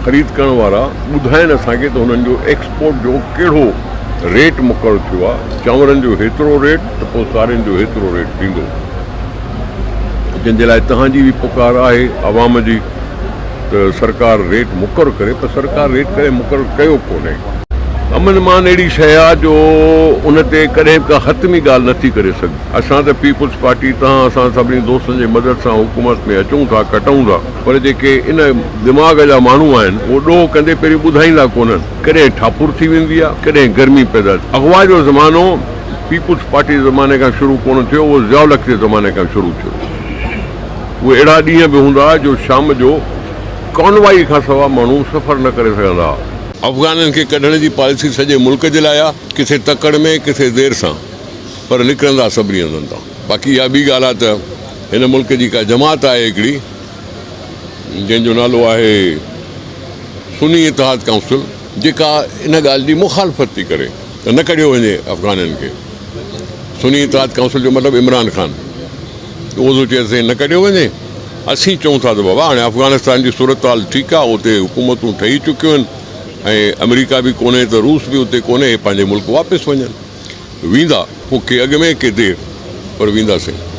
خريد ڪرڻ وارا ٻڌائين اسان کي ته هنن جو ايڪسپورٽ جو ڪهڙو ريٽ مقرر ٿيو آهي، چانورن جو هيترو ريٽ ته پوء سارين جو هيترو ريٽ ٿيندو، جنهن جي لاء توهان جي به پڪار آهي عوام جي ته سرڪار ريٽ مقرر ڪري پر سرڪار ريٽ ڪڏهن مقرر ڪيو ڪونهي. امن امان اهڙي شيء آهي جو ان تي ڪڏهن به ڪا حتمي ڳالهه نٿي ڪري سگهجي. اسان ته پيپلز پارٽي تان اسان سڀني دوستن جي مدد سان حڪومت ۾ اچون ٿا ڪٽون ٿا پر جيڪي ان دماغ جا ماڻهو آهن اهو ڏوهه ڪندي پهرين ٻڌائيندا ڪونهن. ڪڏهن ٺاپر ٿي ويندي آهي ڪڏهن گرمي پيدا ٿي. اغوا جو زمانو پيپلز پارٽي جي زماني کان شروع ڪونه ٿيو اهو ضياء الحق جي زماني کان شروع ٿيو. اهي اهڙا ڏينهن به هوندا هئا جو شام جو ڪانوائي کان سوا ماڻهو سفر نه ڪري سگهندا هئا. افغانن کي ڪڍڻ جي پاليسي سڄي ملڪ جي لاء آهي ڪٿي تڪڙ ۾ ڪٿي دير سان. پر نڪرندا سڀني هنڌن تان. باقي اها ٻي ڳالهه آهي ته هن ملڪ جي ڪا جماعت آهي هڪڙي جنهن جو نالو آهي سني اتحاد ڪائونسل جيڪا ان ڳالهه جي مخالفت ٿي ڪري ته نه ڪڍيو وڃي افغانين کي. سني اتحاد ڪائونسل جو مطلب عمران خان اهو ٿو چئي ته سائين نه ڪڍيو وڃي. اسين چئون ٿا ته بابا هاڻي افغانستان جي صورتحال ٺيڪ آهي اتي حڪومتون ٺهي چڪيون آهن ۽ آمريڪا به ڪونهي ته روس به اتي ڪونهي اهي پنهنجي ملڪ واپس وڃن. ويندا، پوء ڪي اڳ ۾ ڪي دير، پر ويندا سهي.